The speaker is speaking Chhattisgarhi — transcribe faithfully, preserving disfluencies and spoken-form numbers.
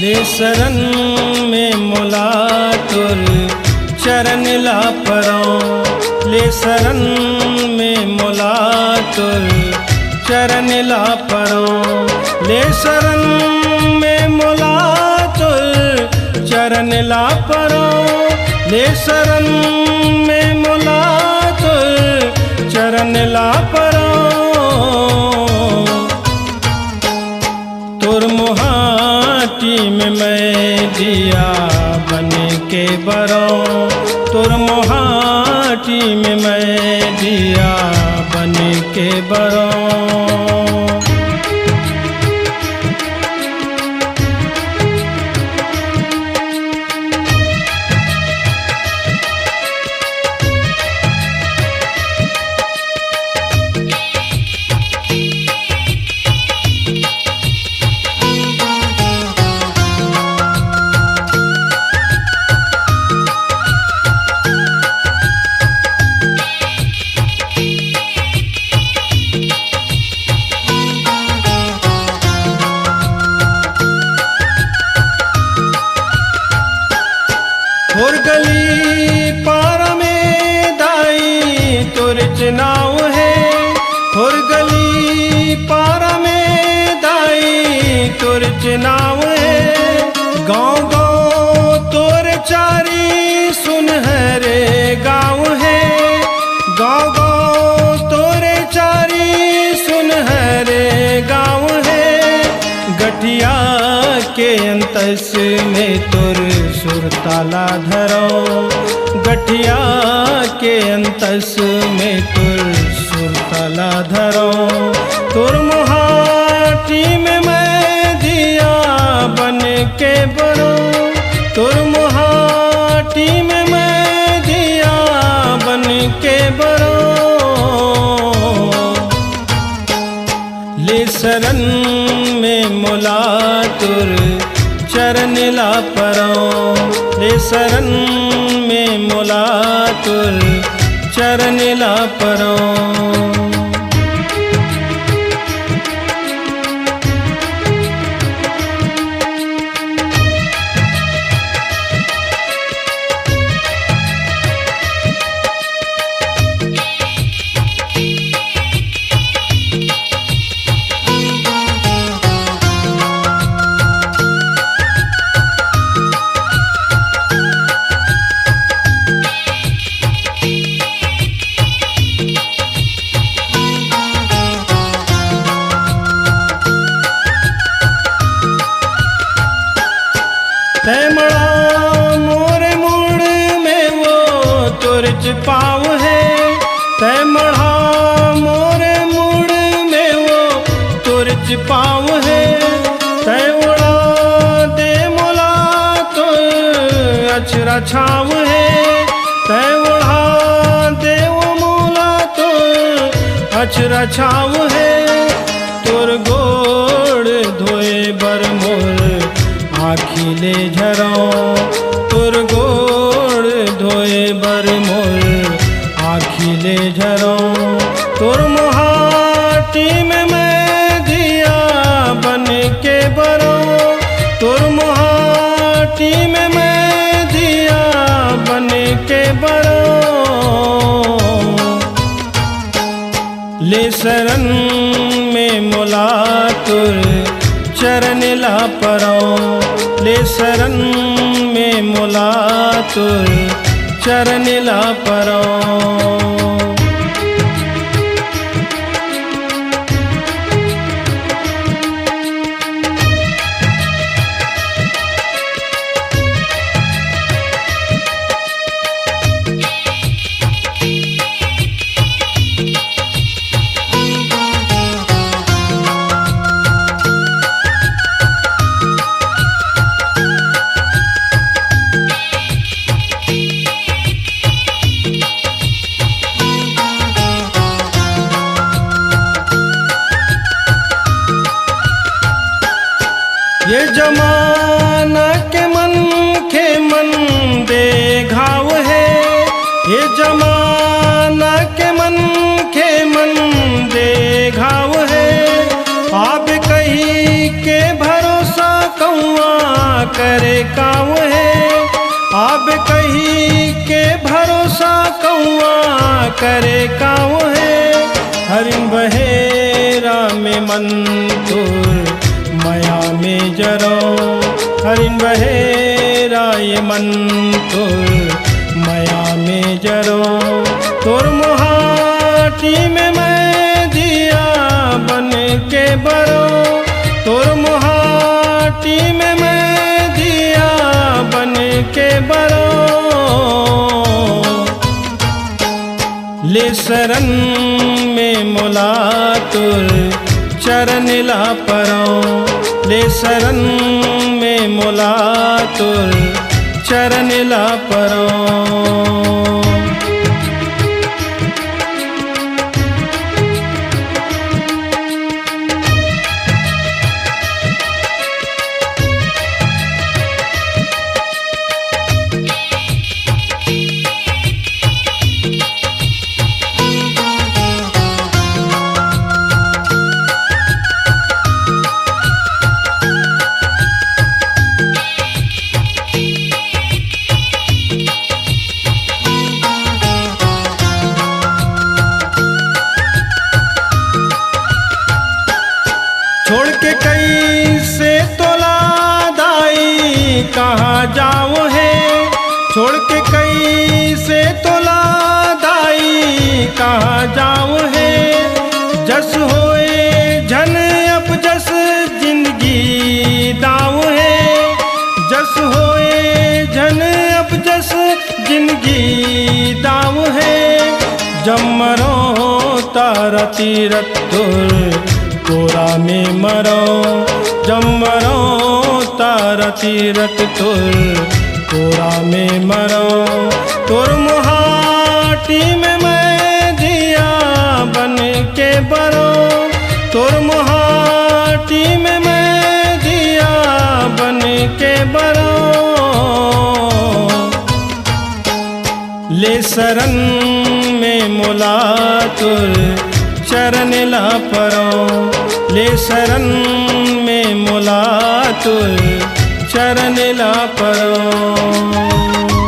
ले शरण में मोला तोर चरण ला परौं, ले शरण में मोला तोर चरण ला परौं, ले शरण में मोला तोर चरण ला परौं, ले शरण में मोला तोर चरण ला परौं। तोर मोहाटी में मैं दिया बन के बरौं, तोर मोहाटी में मैं दिया बन के बरौं। होर गली पारा में दाई तोर चनाव हे, होर गली पारा में दाई तोर चनाव हे। गाँव गाँव तोर चारी सुनहरे गाँव हे, गाँव गाँव तोर चारी सुनहरे गाँव हे। गठिया के अंतस में तोर सुरता ला धरौं, गठिया के अंतस में तोर सुरता ला धरौं। तोर मोहाटी में मैं दिया बन के बरौं, तोर मोहाटी में मैं दिया बन के बरौं। ले शरण में मोला तोर चरण ला परौं, ले शरण में मोला तोर चरण ला परौं। तै मड़ा मोर मुड़ में वो तोर चिपाव हे, तै मड़ा मोर मुड़ में वो तोर चिपाव हे। तै ओढ़ा दे मोला तोर अछरा छाव हे, तै ओढ़ा दे वो मोला तोर अछरा छाव हे। तोर गोड़ धोए बर मोर आँखी ले झरौं, तोर गोड़ धोए बर मोर आँखी ले झरौं। तोर मोहाटी में मैं दिया बन के बरौं, तोर मोहाटी में मैं दिया बन के बरौं। ले शरण में मोला तोर चरण ला परौं, ले शरण में मोला तोर चरण ला परौं। ये जमाना के मनखे मन दे घाव हे, ये जमाना के मनखे मन दे घाव हे। अब कही के भरोसा कौआ करे काव हे। हरिन बहेरा में मन तोर मया में जरो, हरिन बहेरा ये मन तोर मया में जरो। तोर मुहाटी में मैं दिया बन के बरो, तोर मुहाटी में मैं दिया बन के बरो। ले शरण में मोला तोर चरण ला परौं, ले शरण में मोला तोर चरण ला परौं। छोड़ के कइसे तोला दाई कहाँ जाव हे, छोड़ के कइसे तोला दाई कहाँ जाव हे। जस होए झन अप जस जिंदगी दाव हे, जस होए झन अप जस जिंदगी दाव हे। जब मरौं त रति रत तोर कोरा में मरौं, जब मरौं त रति रत तोर कोरा में मरौं। तोर मुहाटी में मैं दिया बन के बरौं, तोर मुहाटी में मैं दिया बन के बरौं। ले शरण में मोला तोर चरण ला परौं, ले शरण में मोला तोर चरण ला परौं।